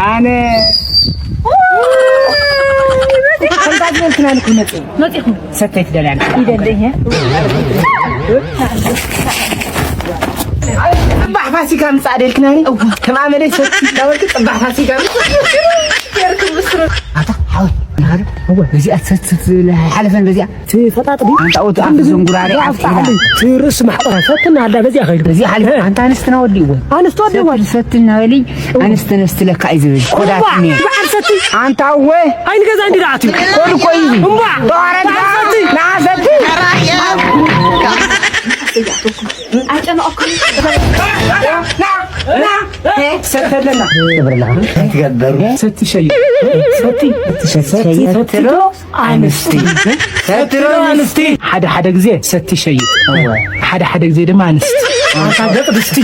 ኣነ ከምዛ ዝበልክና ንክመጽእ መጺኹም ሰተይ ትደልያ። ይደልይ፣ እ? ጽባሕ ፋሲካ ምጻእ ደልክናኒ። ከም ኣመለይ ሰቲ እንዳበልክ ጽባሕ ፋሲካ ምጻእ። ኣታ ሓወይ፣ ናሃሉ፣ እወ፣ እዚኣ ሰቲ ሓለፈን በዚኣ ትፈጣጥሪ። ኣንታ ኦቲ ኣፍ ዘንጉራሪ ኣፍ ኢላ። ትርስ ማሕቆራ ሰቲ እናሃላ በዚኣ ኸይዱ። በዚኣ ሓለፈ። ኣንታ ኣንስትና ወዲ እወ። ኣንስቲ ወዲ እወ። ሰቲ እናበሊ ኣንስቲ ነስቲ ለካ እዩ ዝብል። ኮዳት እምባ፣ እኔ። በዓል ሰቲ። ኣንታ እወ። ኣይን ገዛ እንዲ ደኣ ኣትዩ። ኮድ እኮ እዩ። እምባ። በዓል በዓል ሰቲ። ሰቲ። ና ሰቲ። ኣይጨነቐኩም። ና፣ ና። ሰተለና። ትገብሩ። ሰቲ ሸይጥ። ሰቲ። ሰቲ ሰቲ ፈትሎ ኣንስቲ። ፈትሎ ኣንስቲ። ሓደ ሓደ ግዜ ሰቲ ሸይጥ። ሓደ ሓደ ግዜ ድማ ኣንስቲ። ኣንታ ገጥ ድስቲ።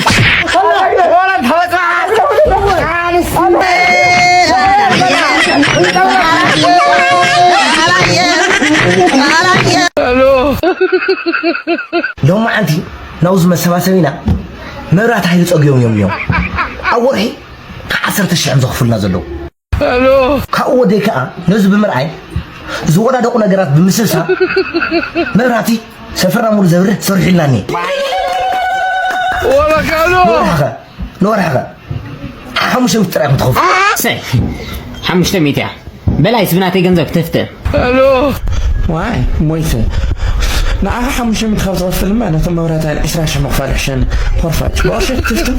ሎማዓንቲ ናብዚ መሰባሰቢና መብራት ሃይሊ ጸግዮም እዮም እዮም ኣብ ወርሒ ከዓሰርተ ሽሕ እዮም ዘኽፍሉና ዘለዉ። ካብኡ ወደይ ከኣ ነዚ ብምርኣይ ዝወዳደቑ ነገራት ብምስብሳብ መብራህቲ ሰፈርና ሙሉ ዘብርህ ሰሪሑልና እኒሀ። ወረካሎ ንወርሕኸ ንወርሕኸ ሓሙሽተ ሚእቲ ጥራይ ኢኹም ትኸፍሉ። ሰይ ሓሙሽተ ሚእቲ እያ። በላይስ ብናተይ ገንዘብ ትፍትእ። ዋይ ሞይተ። ንዓኻ ሓሙሽተ ሚእቲ ካብ ትኸፍል እማ ነቶም መብራት ሃይል ዕስራ ሽሕ ምኽፋል ይሕሸኒ። ኮርፋጭ ብቕርሺ ትፍትእ።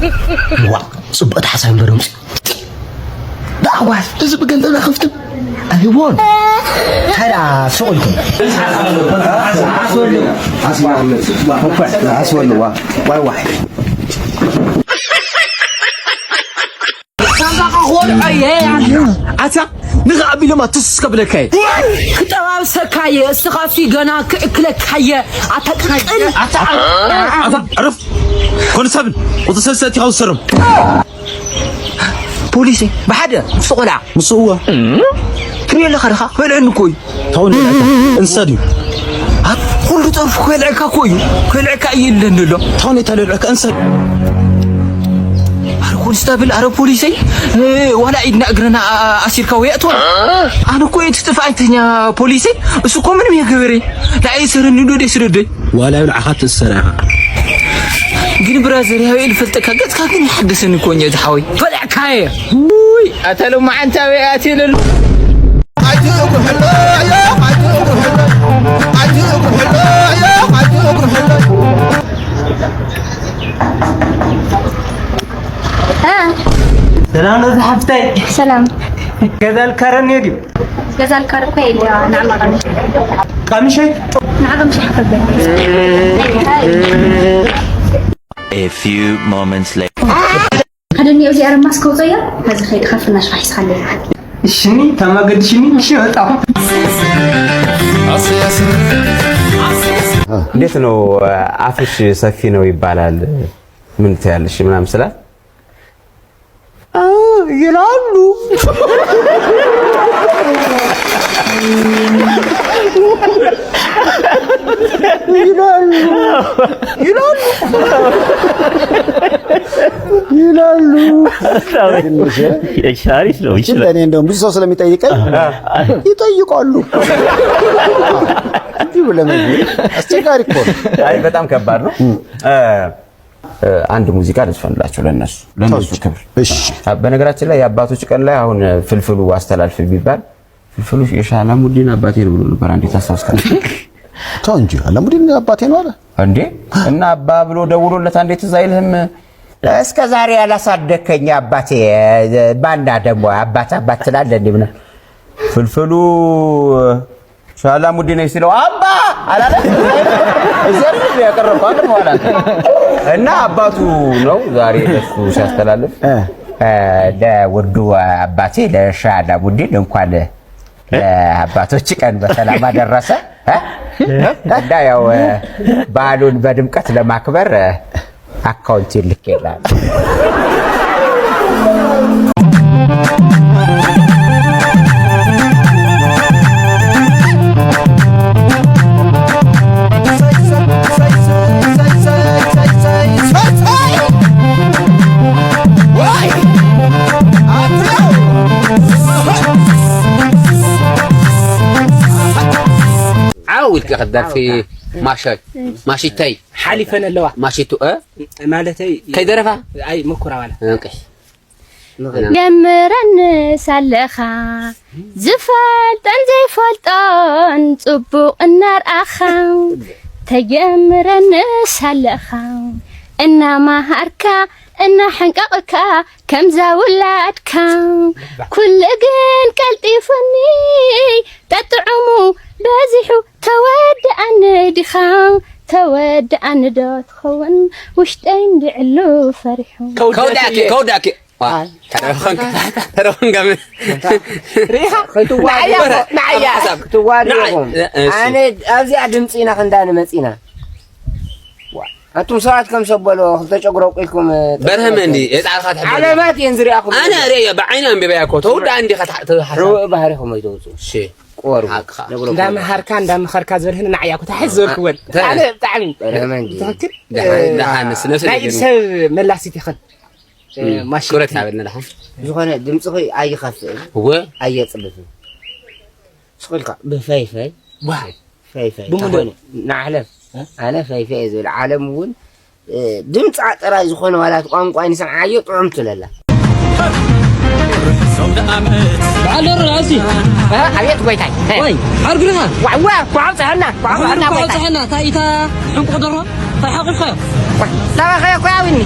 ዋ ጽቡቕ ተሓሳቢ እምበር ድምፂ። ብኣጓዝ እዚ ብገንዘብ ክፍትም ኣይህቦን። እንታይ ደኣ ሱቕ ኢልኩም? ኣስወልዋ። ዋይ ዋይ። ሳንዳኻ ኾልዖ እየ። ኣታ ንኻ ኣቢሎማ ትስ ከብለካ እየ። ክጠባብሰካ እየ፣ እስኻሲ ገና ክእክለካ እየ። ኣታ ቅጥል። ኣታ ዕረፍ። ኮንስታብል፣ ቁጽሪ ሰለስተ ኣቲኻ ውሰዶም። ፖሊስ እየ፣ ብሓደ ምስቲ ቆልዓ። ምስ እወ። ትሪኦ ኣለኻ ድኻ? ክበልዐኒ እኮ እዩ። ተው ንብልዐካ፣ እንሰድ እዩ። ኣብ ኩሉ ጠርፉ ክበልዐካ እኮ እዩ። ክበልዐካ እዩ ኢለኒ ኣሎ። ተው ነታ ልብልዐካ፣ እንሰድ። ኣረ ኮንስታብል፣ ኣረ ፖሊሰይ፣ እ፣ ዋላ ኢድና እግርና ኣ-፣ ኣሲርካ ወይ ኣእትዋ። ኣነ እኮ እቲ ጥፍኣተኛ ፖሊሰይ፣ እሱ እኮ ምንም የገበረይ። ንዓይ እሰርኒ ዶ ደይ ስደደይ? ዋላ ንዓኻ ትእሰር ኢኻ። ግን ብራዘር፣ ያው ኢል ፈልጠካ፣ ገጽካ ግን ይሓድስን እኮ እኛ ዝሓወይ። ፈለዕካየ። ውይ፣ ኣታ ሎማዓንቲ ኣበይ ኣትየ ለሉ? እ። ሰላም ነው ዝሓፍተይ። ሰላም። ገዛ ልካረኒ ድዩ? ገዛ ልካር እኮ የለ፣ ንዓማ ቀምሽ። ቀምሸይ? ንዓ ቀምሽ ሓፈበ። A few moments later. ሓደ እኒኦ እዚኣ ድማ እስከውፀያ፣ ነዚ ከይድካ ፍናሽ ፋሒስካ ኣለካ። እሽኒ፣ ተማገድሽኒ፣ እሺ፣ በጣም። እንዴት ነው አፍሽ ሰፊ ነው ይባላል፣ ምን ትያለሽ ምናምን ስላት፣ እ፣ ይላሉ። ይላሉ። ይላሉ። ይላሉ። ትንሽ፣ እ? እሺ፣ አሪፍ ነው። እሺ፣ ይችላል። ለእኔ እንደውም ብዙ ሰው ስለሚጠይቀኝ ይጠይቃሉ። እንዲሁ ለምን አስቸጋሪ እኮ ነው። አይ፣ በጣም ከባድ ነው። እ፣ እ፣ አንድ ሙዚቃ ልዝፈንላቸው ለነሱ፣ ለነሱ እሺ። ክብር። እሺ። አ፣ በነገራችን ላይ የአባቶች ቀን ላይ አሁን ፍልፍሉ አስተላልፍ ቢባል፣ ፍልፍሉ የሻህ አላሙዲን አባቴ ነው ብሎ ነበር። አንዴ ታስታውስ ካለ። ተው እንጂ፣ አላሙዲን አባቴ ነው አለ። እንዴ? እና አባ ብሎ ደውሎለት አንዴ ትዝ አይልህም? እስከ ዛሬ ያላሳደግከኝ አባቴ፣ ባንዳ ደግሞ አባት አባት ትላለህ እንዴ? ምናምን። ፍልፍሉ ሻህ አላሙዲን ነኝ ሲለው አባ አላለ? እዚህ አይደል ያቀረብከው አንተ በኋላ አንተ። እና አባቱ ነው ዛሬ ለሱ ሲያስተላልፍ፣ እ። እ፣ ለውዱ አባቴ ለሻህ አላሙዲን እንኳን ለአባቶች ቀን በሰላም አደረሰ። እ? እና ያው፣ እ፣ በዓሉን በድምቀት ለማክበር፣ እ፣ አካውንት ይልክ ይላል። ኢልካ ክትደርፊ ማሸት ማሽተይ ሓሊፈን ኣለዋ። ማሽቱ እ ማለተይ ከይደረፋ ኣይ ምኩራ ዋላ እንቅሽ ጀምረንስ ኣለኻ ዝፈልጠን ዘይፈልጦን ጽቡቕ እናርኣኻ ተጀምረንስ ኣለኻ እናማሃርካ እናሐንቀቕካ ከምዛ ውላድካ ኩሉ ግን ቀልጢፉኒ ጠጥዑሙ በዚሑ ተወድኣኒ ዲኻ ተወድኣኒ ዶ ትኸውን ውሽጠይ እንድዕሉ ፈሪሑ ከውዳኪ ከውዳኪ ተረፈንካ ተረፈንካ ሪኻ ክትዋድኹም ኣነ ኣብዚኣ ድምፂ ኢና ክንዳ ንመፂና ኣቱም ሰባት ከም ሰበሎ ክልተ ጨጉሮ ኣውቂልኩም በርሀመ እንዲ የፃዕርካ ትሕብር ዓለማት እየን ዝሪኣኹም ኣነ ርእየ ብዓይነ ኣንቢበያ እኮ ተውዳ እንዲ ከታ- ተሓ- ርውእ ባህሪኹም ኣይተውፅኡ እሺ ቆሩ ሓቅኻ እንዳመሃርካ እንዳመኸርካ ዝበልህን ንዓያ እኮ ታሕት ዝበልክወን ተ- ኣነ ብጣዕሚ በርሀመ እንዲ ትኽክል ደሓን- ደሓን ስለ ናይ ኢድ ሰብ መላሲት ይኽን ማሽን ክብረት ሃበልና ደሓን ዝኾነ ድምፅኺ ኣይኸፍእን እወ ኣየፅልፍን ስቑልካ ብፈይፈይ ዋይ ፈይፈይ ብምሉእ። ተኾነ ንዓለም ኣነ ፈይፈይ እየ ዝብል ዓለም እውን ድምፂ ጥራይ ዝኾነ ዋላት ቋንቋ ንሰምዓዮ ጥዑም ትለላ በዓል ደሮ ኣሲ ኣብየት ጎይታይ ወይ ሓርግርኻ ዋዋ ኳዓው ፀሐና ኳዓው ፀሐና ጎይታይ ጸሐና ታይታ ሕንቁ ደሮ ታሓቂፈ ታባኸ ኮያዊኒ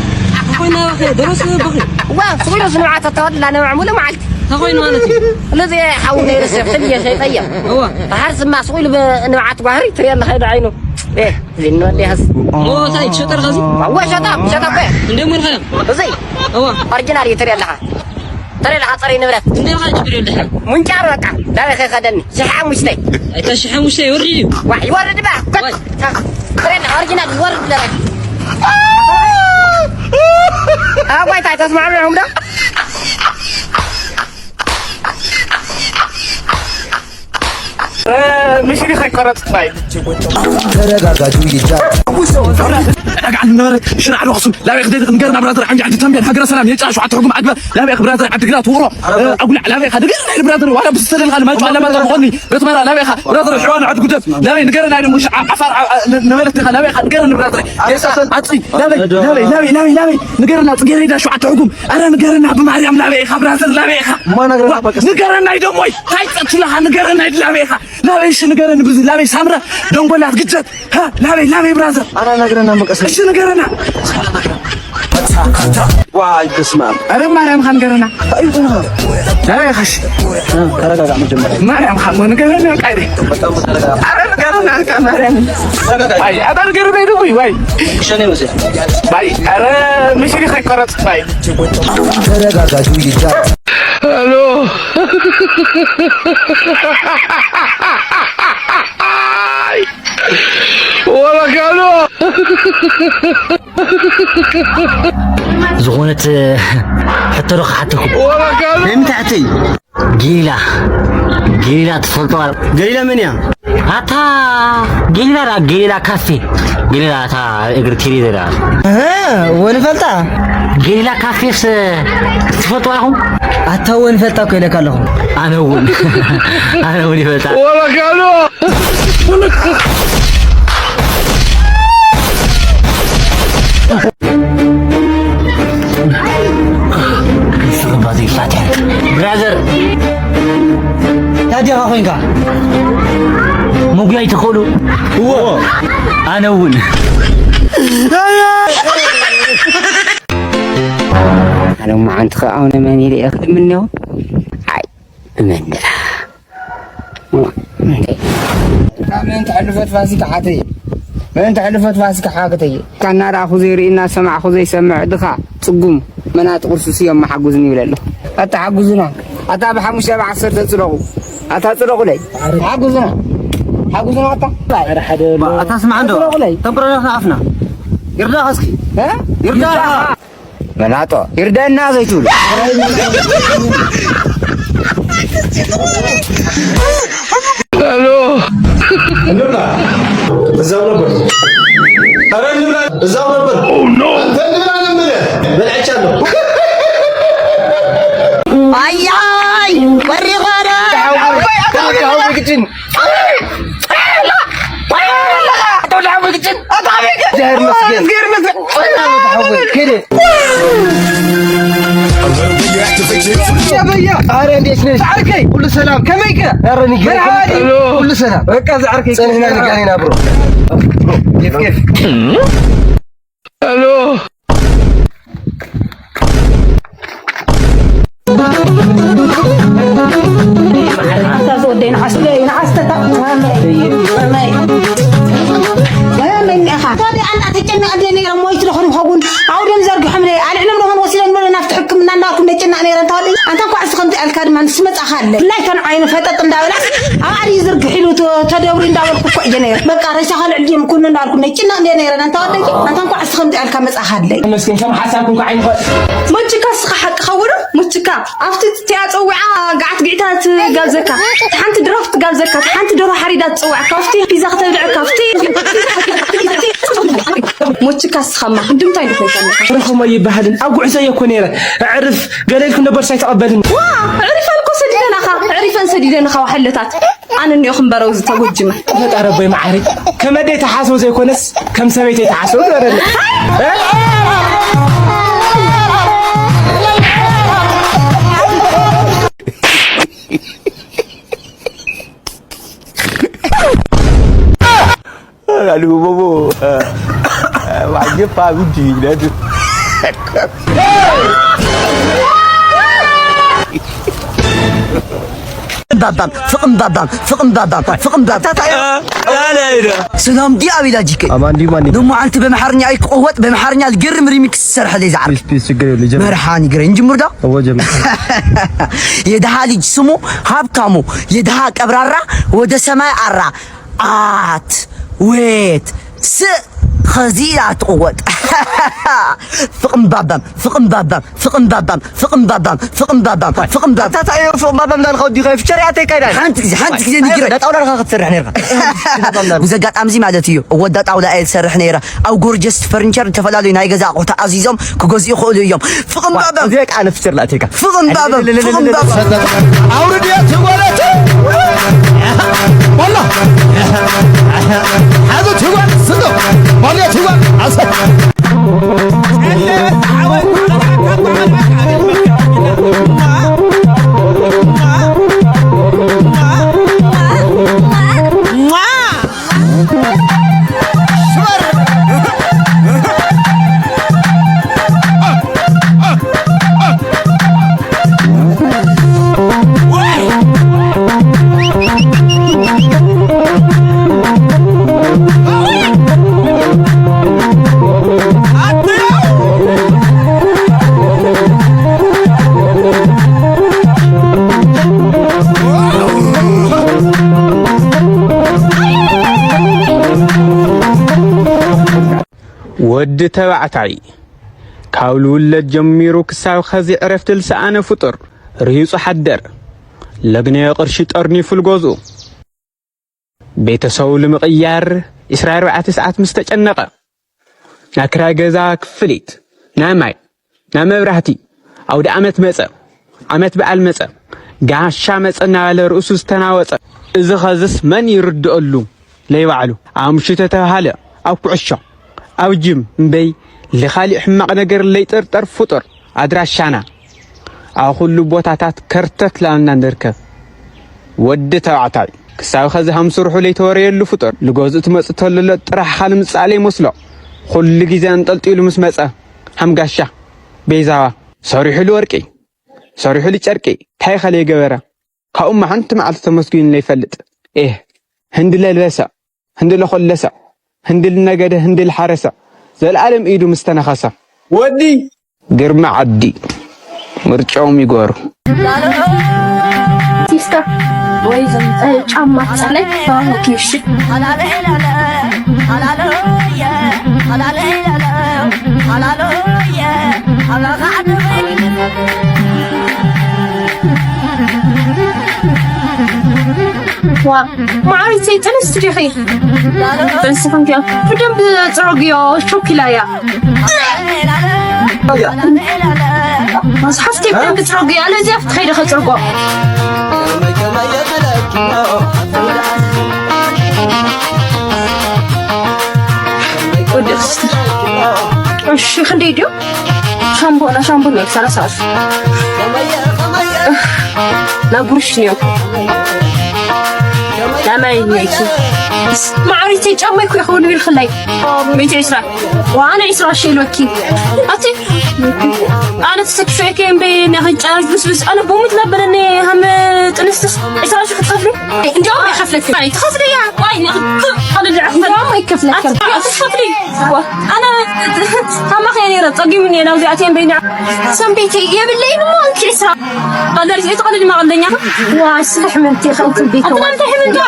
ኮይና ደሮስ በኺ ዋ ስቑሉ ስንብዓት ተተወድላ ነብዕ ሙሉ መዓልቲ ተኾይኑ ማለት እዩ ስለዚ ሓው ነይርስ ፍልየ ሸይጠየ እዋ ሃርስማ ስቑሉ ንብዓት ጓህሪ ትሪኦ ኣለኻ ኢሉ ዓይኑ ዝንወዲ ሃስ ኦ እንታይ ትሸጠር ኸዚ ዋ ሸጣ ሸጣ ኮ እንደ ሙልኸ እዚ እዋ ኦሪጂናል እዩ ትሪኦ ኣለኻ ትሪኦ ኣለኻ ፀሪ ንብረት እንደ ኻ ችግር የለ ሙንጫር በቃ ዳበይ ከይኸደኒ ሽሓ ሓሙሽተይ ኣይታ ሽሓ ሙሽተ ይወርድ እዩ ዋ ይወርድ ባ ትሪኦ ኣለኻ ኦሪጂናል ይወርድ ለካ ኣባይታ ተስማዕምዕኹም ዶ ምሽሪ ከይቆረጽ ፋይ ተረጋጋጁ ይጃ ጠቃ ንነበረ ሽራዕ ዶኽሱም ላበይ ክደድ ንገርና ብራዘር ዓንዲ ዓዲ ተንቤን ሃገረ ሰላም የጫ ሸውዓተ ሕጉም ኣግበ ላበይ ኢኻ ብራዘር ዓዲ ግራት ውቕሮ ኣጉላዕ ላበይ ኢኻ ደገርና ኢሉ ብራዘር ዋላ ብዝተደልኻ ንማይጨው ኣለማጣ ዝኾኒ በትመራ ላበይ ኢኻ ብራዘር ሕዋን ዓዲ ጉደብ ላበይ ንገርና ኢሉ ሙሽ ዓፋር ነበረት ኢኻ ላበይ ኢኻ ንገርኒ ብራዘር የሳ ዓፂ ላበይ ላበይ ላበይ ላበይ ላበይ ንገርና ፅጌረዳ ሸውዓተ ሕጉም ኣረ ንገርና ብማርያም ላበይ ኢኻ ብራዘር ላበይ ኢኻ ንገረና ይደሞይ ታይ ፀትለኻ ንገረና ይድላበይ ኢኻ ላበይ እሺ ንገረኒ ብዚ ላበይ ሳምረ ደንጎላት ግጨት ላበይ ላበይ ብራዘር ኣራ ነግረና መቀስ እሺ ንገረና ዋይ በስመ ኣብ ኣረ ማርያምኻ ንገረና ላበይ ኸሽ ተረጋጋ መጀመሪያ ማርያምኻ እሞ ንገረና ቃይደ ኣረ ንገረና ቃ ማርያም ኣይ ኣታ ንገረና ይደውይ ዋይ ሸኔ መሰ ባይ ኣረ ምሽሪ ከይቆረጽ ባይ ተረጋጋጁ ይጃ Alo. Wala kano. ዝኾነት ሕቶ ዶ ክሓተኩም Wala kano. ንምንታይ ሕተይ ገሊላ ገሊላ ትፈልጦ ገሊላ መን እያ ኣታ ገሊላ ዳ ገሊላ ካፌ ገሊላ እታ እግሪ ቴሌ ዘላ ወንፈልጣ ገሊላ ካፌስ ትፈልጦ ኢኹም ኣታ ወንፈልጣ እኮ ኢለካ ኣለኹ ኣነ እውን ኣነ እውን ይፈልጣ Wala kano. ብራዘር ታዲያ ኮይንካ መጉያይ ትኽእሉ እዎ ኣነ እውን ኣነ መዓንቲ ከ ኣውነ መን ኢለ እየ ክልምንዮ ኣይ እመን ደኣ ምእንቲ ሕልፈት ፋሲካ ሓተየ ምእንቲ ሕልፈት ፋሲካ ሓተየ ካና ረኣኹ ዘይርኢ እናሰማዕኹ ዘይሰምዕ ድኻ ጽጉም መናጢ ቁርሱስ እዮም መሓጉዝኒ ይብል ኣለኹ ኣታ ሓጉዙና ኣታ ብሓሙሽተ ብዓሰርተ ጽደቑ ኣታ ጽደቑለይ ሓጉዙና ሓጉዙና ኣታ ኣታ ስማዕ እንዶ ተንኩረና ኣፍና ይርዳኻ እስኪ ይርዳኻ መላጦ ይርደና ዘይትብሉ Hello. እንብላ እዛው ነበር። ኧረ እንብላ እዛው ነበር። Oh no. አንተ እንብላ ነው የምልህ። በልቻለሁ። አያይ ወሪ ጓዳ ግጭን እግዚኣብሔር ይመስገን። እግዚኣብሔር ይመስገን። ጸና ነው ተሐወይ። ከደ። በያ፣ በያ። አረ፣ እንዴት ነሽ? ጻድቀይ። ሁሉ ሰላም። ከመይከ? አረ፣ ንገረኝ። መርሃባ። ሁሉ ሰላም። በቃ፣ ጻድቀይ። ጸንሕና ንገረኝ፣ ብሮ። ኬፍ፣ ኬፍ። ሄሎ። ኣታ ዝወደይ ንዓስ፣ ንዓስ ተታ-፣ መመይ፣ መመይ፣ መመይ ኢኻ። ታዲያ ኣንታ ተጨነቕ እንደ ነይረ ሞይት ዶ ኾን ይኸውን? ኣውደም ዘርግሖም ነይ፣ ኣልዕሎም ዶ ኾን ወሲዶም ዶ ናብቲ ሕክምና እንዳልኩ እንደ ጭናቕ ነይረ። እንታ ወደይ፣ ኣንታ እኳ ዓስቲ ከምቲ ኣልካ ድማ ንስመጻኻ ኣለ። ብፍላይ እተን ዓይኑ ፈጠጥ እንዳበላስ፣ ኣብ ኣሪ ዝርግሕ ኢሉ ተ-፣ ተደብሪ እንዳበልኩ እኮ እየ ነይረ። በቃ ሬሳኻ ልዕል ድዮም ኩሉ እንዳልኩ እንደ ጭናቕ እንደ ነይረ። ኣንታ ወደይ፣ ኣንታ እኳ ዓስቲ ከምቲ ኣልካ መጻኻ ኣለ። መስኪን ከም ሓሳብ ኩንካ ዓይኑ ፈጥ-፣ ሞችካ እስኻ ሓቅኻ ወረ፣ ሞችካ ኣብቲ እቲኣ ጸዊዓ ገዓት ግዒታ ትጋብዘካ፣ ሓንቲ ድራፍት ትጋብዘካ፣ ሓንቲ ደርሆ ሓሪዳ ትጸውዓካ፣ ኣብቲ ፒዛ ክተብልዐካ፣ ኣብቲ ሞችካ እስኻማ ክንዲ እንታይ ንኾንካ ኣለካ? ረኸሞ ይበሃልን ኣብ ጉዕዞ እየ እኮ ነይረ። ኣዕርፍ ገለ ኢልኩም ነበር ሳይተቐበልን። ዋ! ኣዕሪፈን እኮ ሰዲደናኻ፣ ኣዕሪፈን ሰዲደናኻ ዋሕለታት። ኣነ እኒኦ ክንበረው ዝተጎጅመ። ፈጣሪ ኣቦይ መዓሪ፣ ከመደይ ተሓስቦ ዘይኮነስ ከም ሰበይተይ ተሓስቦ ዝበለለ። ኣሉ ቦቦ፣ ዋጅፋ ብጂ ነዱ። ባባም፣ ፍቕም ባባም፣ ፍቕም ባባም፣ ፍቕም ባባም። ሰላም ዲ ኣቢላ ጂከ። ኣማን ዲ ማን ዲ? ንሞ ሓንቲ በምሓርኛ ኣይክቕወጥ፣ በምሓርኛ ልገርም ሪሚክስ ዝሰርሐለይ ዝዓርፍ። ፒስ፣ ፒስ፣ ችግር የለ፣ ጀምር። መርሓኒ ግረ፣ እንጅምር ዶ? እዎ፣ ጀምር። የድሃ ልጅ ስሙ ሀብታሙ፣ የድሃ ቀብራራ፣ ወደ ሰማይ ኣራ፣ ኣት፣ ዌት፣ ስእ፣ ኸዚ ኢላ ትቕወጥ። ፍቕም ባባም፣ ፍቕም ባባም፣ ፍቕም ባባም፣ ፍቕም ባባም፣ ፍቕም ባባም፣ ፍቕም ባባም። ታታ፣ እዮ፣ ፍቕም ባባም እንዳልካ ወዲኻ፣ ፍቸር ያተይ ካይዳን። ሓንቲ ግዜ፣ ሓንቲ ግዜ ንግረ። ዳ ጣውላ ዳኻ ክትሰርሕ ነይርካ። ብዚ ኣጋጣሚ እዚ ማለት እዩ፣ ወዳ ጣውላ እየ ዝሰርሕ ነይረ። ኣብ ጎርጀስ ፈርኒቸር ዝተፈላለዩ ናይ ገዛ ኣቑሑት ኣዚዞም ክገዝኡ ይኽእሉ እዮም። ፍቕም ዋ፣ ባባም። እዚኣ ቃ ነፍቸር ላእቴካ። ፍቕም ባባም፣ ፍቕም ባባም። ኣውርድ እያ ትጓለቱ። ወላ። ሓዘ ትጓል ስቶ። ወላ ትጓል ኣሰ። ወዲ ተባዕታይ፣ ካብ ልውለድ ጀሚሩ ክሳብ ኸዚ ዕረፍቲ ልሰኣነ ፍጡር፣ ርሂጹ ሓደር። ለግነዮ ቅርሺ ጠርኒፉ ልገዝኡ። ቤተሰቡ ልምቕያር ዕስራ ኣርባዕተ ሰዓት ምስ ተጨነቐ፣ ናይ ክራይ ገዛ ክፍሊት፣ ናይ ማይ፣ ናይ መብራህቲ፣ ኣውደ ዓመት መጸ፣ ዓመት በዓል መጸ፣ ጋሻ መጸ እናበለ ርእሱ ዝተናወጸ። እዚ ኸዝስ መን ይርድአሉ? ለይባዕሉ። ኣምሹ ተተባሃለ ኣብ ኩዕሾ፣ ኣብ ጅም እምበይ፣ ልኻሊእ ሕማቕ ነገር ለይጥርጠር ፍጡር። ኣድራሻና ኣብ ኩሉ ቦታታት ከርተት ላልና ንርከብ። ወዲ ተባዕታይ ክሳብ ኸዚ ሃም ስርሑ ለይተወረየሉ ፍጡር፣ ልገዝኡ ትመጽእ ተሎ ጥራሕ ኻል ምጻእ ለይመስሎ፣ ኩሉ ግዜ ኣንጠልጢሉ ምስ መጸ፣ ሃም ጋሻ፣ ቤዛዋ፣ ሰሪሑሉ ወርቂ፣ ሰሪሑሉ ጨርቂ፣ እንታይ ኸ ለይገበረ? ካብኡማ ሓንቲ መዓልቲ ተመስጊኑ ለይፈልጥ። ኤህ፣ ህንዲ ለልበሰ፣ ህንዲ ለኾለሰ፣ ህንዲ ልነገደ፣ ህንዲ ልሓረሰ፣ ዘለኣለም ኢዱ ምስ ተነኸሰ። ወዲ ግርማ ዓዲ፣ ምርጫኦም ይግበሩ። ሲስተር፣ ወይ እ፣ ጫማ ትጸለይ? ኦኬ፣ እሺ። ዋ፣ ማዕሪተይ ጥንስቲ ዲኺ? ጥንስቲ ኮንኪ? ብደንብ ጽረግዮ፣ ሾክ ኢላ እያ። መጽሓፍቲ ብደንብ ጽረግዮ፣ ኣለዚኣ ክትኸይዲ ከጽርጎ። ወዲእስ። እሺ ክንደይ ድዩ? ሻምቦ ና ሻምቦ ነው ሰላሳ ቅርሺ። ና ብሩሽ ነው። ና ማይ ነው። ማዕሪቲ ጫማ ይኩ ይኸውን ይልክላይ። ሚእቲ ዕስራ ዋና ዕስራ ሺ ኢልወኪ። ኣቲ ኣነ ተሰክፈ ከም በይ ነኸን ጫራጅ ብስብስ ኣነ ቡሙት ነበረኒ ሃም ጥንስትስ ዕስራ ሺ ክትኸፍሉ። እንዲያውም ኣይከፍለክን። ኣይትኸፍልያ። ዋይ፣ ነ-፣ ካልእ ልዕል ክፈል። እንዲያውም ኣይከፍለክን። ኣት-፣ ኣትኸፍሊ። ዋ፣ ኣነ ታማኸ እየ ነይረ፣ ጸጊሙኒ እየ ናብዚኣተን በይና። ሰንበይቲ የብለይን እሞ፣ እንኪ ዕስራ። ቀለል፣ እቲ ቀለል ድማ ቀለኛ። ዋ፣ ስራሕ ምንቲ፣ ከምቲ ቤት ኣቲ ዋ። ምንቲ ሕምንታ።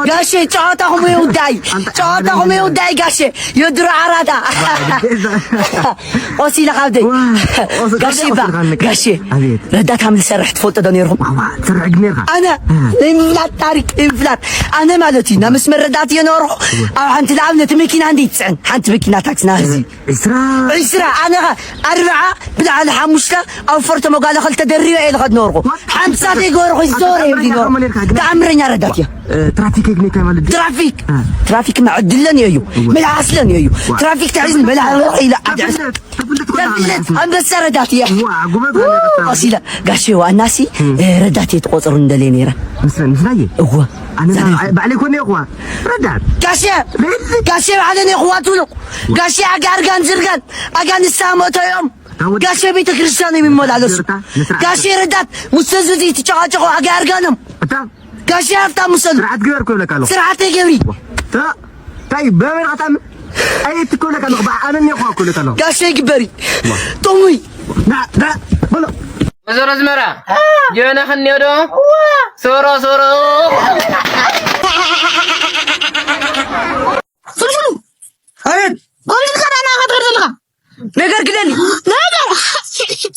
ጋሼ፣ ጨዋታኹም ይውዳይ፣ ጨዋታኹም ይውዳይ ጋሼ። የድሮ ዓራዳ። ኦሲላ ካብደይ። ዋ፣ ኦሲ-፣ ጋሼ ባ፣ ኦሲላ ንካ-፣ ጋሼ። ኣቤት። ረዳት ሃም ዝሰርሕ ትፈልጦ ዶ ነይርኹም? ዋ፣ ዋ፣ ትሰርሕ ግን ነይርካ? ኣነ፣ እ። ኢንፍላት ታሪክ፣ ኢንፍላት። ኣነ ማለት እዩ፣ ናብ መስመር ረዳት እየ ነርኹ። ዋ። ኣብ ሓንቲ ንኣብነት መኪና እንዲ ትፅዕን፣ ሓንቲ መኪና ታክሲ ናብ ህዝቢ። ዒስራ። ዒስራ፣ ኣነ ኸ ኣርብዓ ብላዕሊ ሓሙሽተ ኣብ ፈርቶ መጓለ ክልተ ደሪበ እየ ልኸድ ነርኹ። ዋ። ሓንቲ ሳት ይገበርኹ፣ ይዞር እየ ይብሊ ነርኹ። ተኣምረኛ ረዳት እየ። እ፣ ትራፊክ የግኔካ ማለት ድዩ? ትራፊክ። እ። ትራፊክ መዕድለን እዩ። እወ። መልሓስለን እዩ። ዋ። ትራፊክ ተሒዝን መልሓስ ኢለ ዓዲ ተፍልጥ፣ ተፍልጥ ኮና ተፍልጥ፣ መልሓስ። ኣንበሳ ረዳት እያ። ዋ፣ ጎበዝ ዋ፣ ኣንበሳ። ቀሲለ፣ ጋሼ ዋናሲ፣ እም። እ፣ ረዳት እየ ትቆጽሩ እንደለ ነይረ። ምስ-፣ ምስላየ? እወ። ኣነ ዛሬ ባዕ-፣ ባዕለይ ኮነ እየ እኽዋ። ረዳት። ጋሼ፣ ሬድ። ጋሼ ባዕለን እየ እኽዋ ትብሉ። ዋ። ጋሼ ኣጋ ኣርጋን ዝርጋን፣ ኣጋ ንሳ ሞቶ እዮም። ታወት-፣ ጋሼ ቤተ ክርስቲያን የሚመላለሱ። ይቅርታ፣ ንስርዓት። ጋሼ ረዳት፣ ምስ ህዝቢ ዘይትጨቃጨቁ፣ ኣጋ ኣርጋኖም። እታ ጋሼ ሃብታም ምሰሉ። ስርዓት ግበር እኮ ይብለካ ኣለኹ። ስርዓት ይገብሪ። ታ-፣ ታይ በመን ኣታም ኣየት እኮ ይብለካ ኣለኹ። ብኣ-፣ ኣነኒ እኮ እኮ ይብለካ ኣለኹ። ጋሼ ይግበሪ። ዋ። ጥሙይ። ና፣ ና፣ በሎ። ወይዘሮ ኣዝመራ፣ አ። ጀበና ክንዮ ዶ? ዋ። ሶሮ፣ ሶሮ። ፍልፍሉ። ኣቤት። ከምዚ ኢልካ ዳና ክትኸድ ዘለኻ? ነገር ግደሊ። ነገር።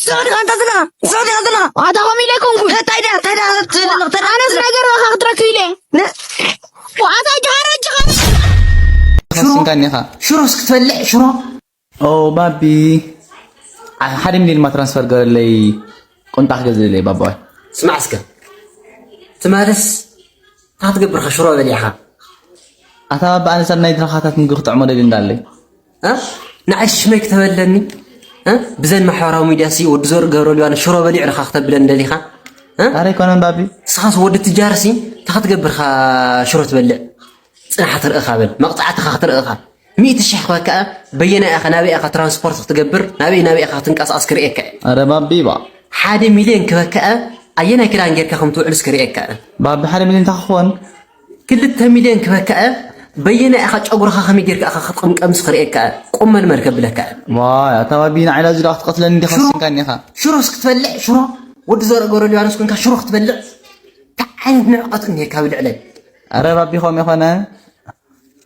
ስዑዲ ኣንታ ዝና። ስዑዲ ኣንታ ዝና። ኣታ ከምኡ ኢለ ኣይኮንኩን። እንታይ ደኣ፣ እንታይ ደኣ፣ እንታይ ደኣ፣ እንታይ ደኣ? ኣነስ ነገር ዋካ ክትረክብ ኢለ። ነ- ዋታ ጃሃረ ጃሃረ። ሽሮ። ሽሮ እስክትበልዕ፣ ሽሮ። ኦ፣ ባቢ። አ-፣ ሓደ ሚልዮን ማ ትራንስፈር ገረለይ፣ ቁንጣ ክገዝእ ኢለ፣ ባባይ። ስማዕ እስከ። ትማልስ፣ እንታይ ክትገብር ኢኻ ሽሮ በሊዕኻ? ኣታ ባቢ፣ ኣነ ሰብ ናይ ድኻታት ምግቢ ክጥዕሞ ደልየ እንዳለይ። እ? ንዓይ ሽመይ ክተበለኒ? እ? ብዘን ማሕበራዊ ሚድያ ሲ ወዲ ዘር ገብረ ሊባኖስ ሽሮ በሊዑ ኢኻ ክተብለኒ ደሊኻ? እ? ኣረ ኣይኮነን ባቢ። ንስኻስ ወዲ ትጃር ሲ እንታይ ክትገብር ኢኻ ሽሮ ትበልዕ? ጽንሓት ርእኻ በል፣ መቕጻዕትኻ ክትርእኻ። ሚእቲ ሽሕ ክበካ፣ በየናይ ኢኻ፣ ናበይ ኢኻ ትራንስፖርት ክትገብር፣ ናበይ፣ ናበይ ኢኻ ክትንቀሳቐስ ክርእየካ እየ። ኣረ ባቢ ባ። ሓደ ሚልዮን ክበካ፣ ኣየናይ ክዳን ጌርካ ከም ትውዕልስ ክርእየካ እየ። ባቢ ሓደ ሚልዮን እንታይ ክኾን? ክልተ ሚልዮን ክበካ፣ በየናይ ኢኻ ጨጉርኻ ከመይ ጌርካ ኢኻ ክትቕምቀምስ ክርእየካ እየ። ቁም መልመል ከብለካ እየ። ዋይ፣ ኣታ ባቢ ንዓይ ላዚ ዶ ክትቀትለኒ ዲኻ ሽሮ፣ ወሲንካኒ ኢኻ? ሽሮስ ክትበልዕ፣ ሽሮ፣ ወዲ ዘርእ ገብረ ሊባኖስ ኮንካ ሽሮ ክትበልዕ? እንታይ ዓይነት ንዕቀት እኒሄካ ብልዕለይ? ኣረ ባቢ ከምኡ ይኾነ።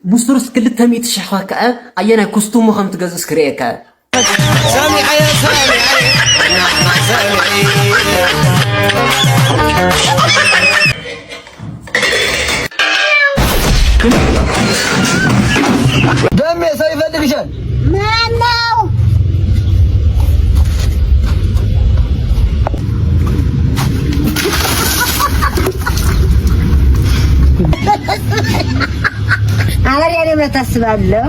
ብሱርስ ክልተ ሚእቲ ሽሕ ከከኣ ኣየናይ ኮስቱሙ ከም ትገዝእስ ክርእየካ። ሰሚዐ፣ ሰሚዐ፣ ሰሚዐ። ደሜ ሰው ይፈልግሻል። ማነው? አመሪያ ለምን ታስባለህ?